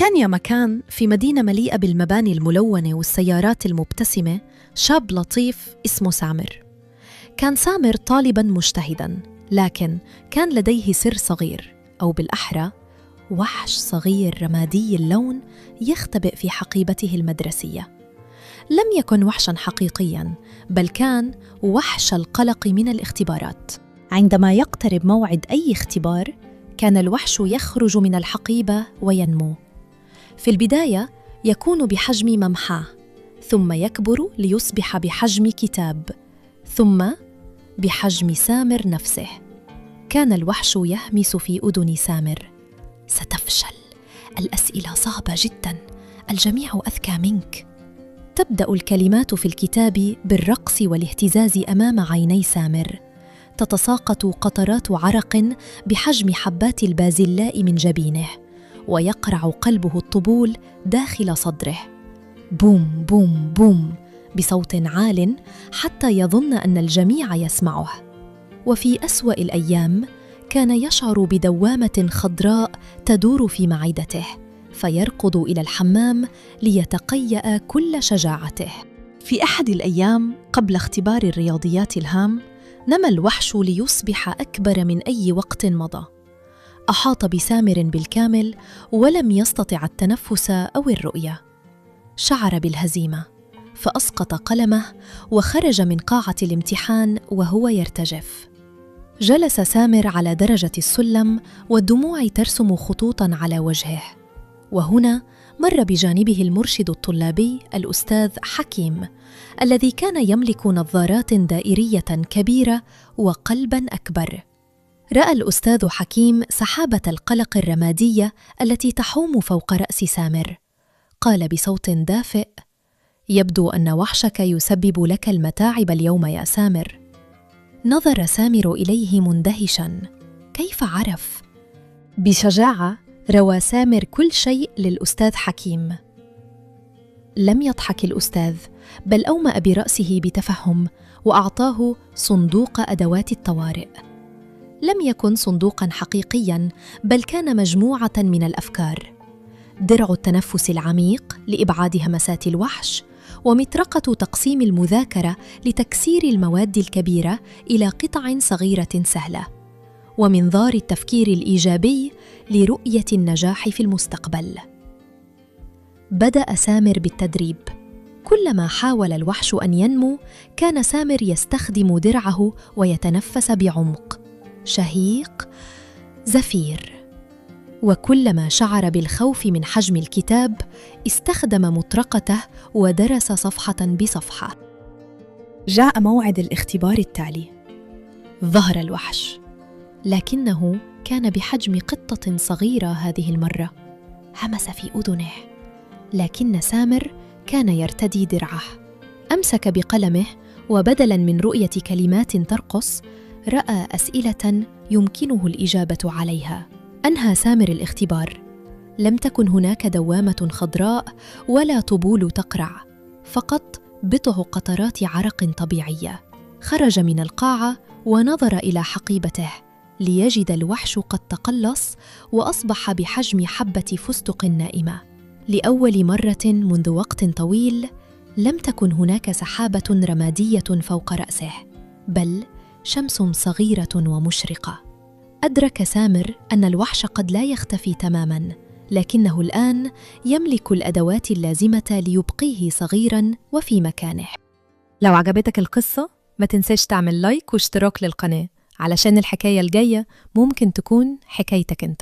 كان يا مكان في مدينة مليئة بالمباني الملونة والسيارات المبتسمة شاب لطيف اسمه سامر. كان سامر طالباً مجتهداً، لكن كان لديه سر صغير، أو بالأحرى وحش صغير رمادي اللون يختبئ في حقيبته المدرسية. لم يكن وحشاً حقيقياً، بل كان وحش القلق من الاختبارات. عندما يقترب موعد أي اختبار، كان الوحش يخرج من الحقيبة وينمو. في البداية يكون بحجم ممحاة، ثم يكبر ليصبح بحجم كتاب، ثم بحجم سامر نفسه. كان الوحش يهمس في أذن سامر: ستفشل، الأسئلة صعبة جداً، الجميع أذكى منك. تبدأ الكلمات في الكتاب بالرقص والاهتزاز أمام عيني سامر. تتساقط قطرات عرق بحجم حبات البازلاء من جبينه، ويقرع قلبه الطبول داخل صدره. بوم بوم بوم بصوت عال حتى يظن أن الجميع يسمعه. وفي أسوأ الأيام كان يشعر بدوامة خضراء تدور في معدته، فيركض إلى الحمام ليتقيأ كل شجاعته. في أحد الأيام قبل اختبار الرياضيات الهام، نما الوحش ليصبح أكبر من أي وقت مضى. أحاط بسامر بالكامل ولم يستطع التنفس أو الرؤية. شعر بالهزيمة، فأسقط قلمه وخرج من قاعة الامتحان وهو يرتجف. جلس سامر على درجة السلم والدموع ترسم خطوطاً على وجهه. وهنا مر بجانبه المرشد الطلابي الأستاذ حكيم، الذي كان يملك نظارات دائرية كبيرة وقلباً أكبر. رأى الأستاذ حكيم سحابة القلق الرمادية التي تحوم فوق رأس سامر. قال بصوت دافئ: يبدو أن وحشك يسبب لك المتاعب اليوم يا سامر. نظر سامر إليه مندهشاً. كيف عرف؟ بشجاعة روى سامر كل شيء للأستاذ حكيم. لم يضحك الأستاذ، بل أومأ برأسه بتفهم وأعطاه صندوق أدوات الطوارئ. لم يكن صندوقاً حقيقياً، بل كان مجموعة من الأفكار: درع التنفس العميق لإبعاد همسات الوحش، ومطرقة تقسيم المذاكرة لتكسير المواد الكبيرة إلى قطع صغيرة سهلة، ومنظار التفكير الإيجابي لرؤية النجاح في المستقبل. بدأ سامر بالتدريب. كلما حاول الوحش أن ينمو، كان سامر يستخدم درعه ويتنفس بعمق: شهيق، زفير. وكلما شعر بالخوف من حجم الكتاب، استخدم مطرقته ودرس صفحة بصفحة. جاء موعد الاختبار التالي. ظهر الوحش، لكنه كان بحجم قطة صغيرة هذه المرة. همس في أذنه، لكن سامر كان يرتدي درعه. أمسك بقلمه، وبدلاً من رؤية كلمات ترقص، رأى أسئلة يمكنه الإجابة عليها. أنهى سامر الاختبار. لم تكن هناك دوامة خضراء ولا طبول تقرع، فقط بضع قطرات عرق طبيعية. خرج من القاعة ونظر إلى حقيبته، ليجد الوحش قد تقلص وأصبح بحجم حبة فستق نائمة. لأول مرة منذ وقت طويل لم تكن هناك سحابة رمادية فوق رأسه، بل شمس صغيرة ومشرقة. أدرك سامر أن الوحش قد لا يختفي تماماً، لكنه الآن يملك الأدوات اللازمة ليبقيه صغيراً وفي مكانه. لو عجبتك القصة، ما تنساش تعمل لايك واشتراك للقناة، علشان الحكاية الجاية ممكن تكون حكايتك انت.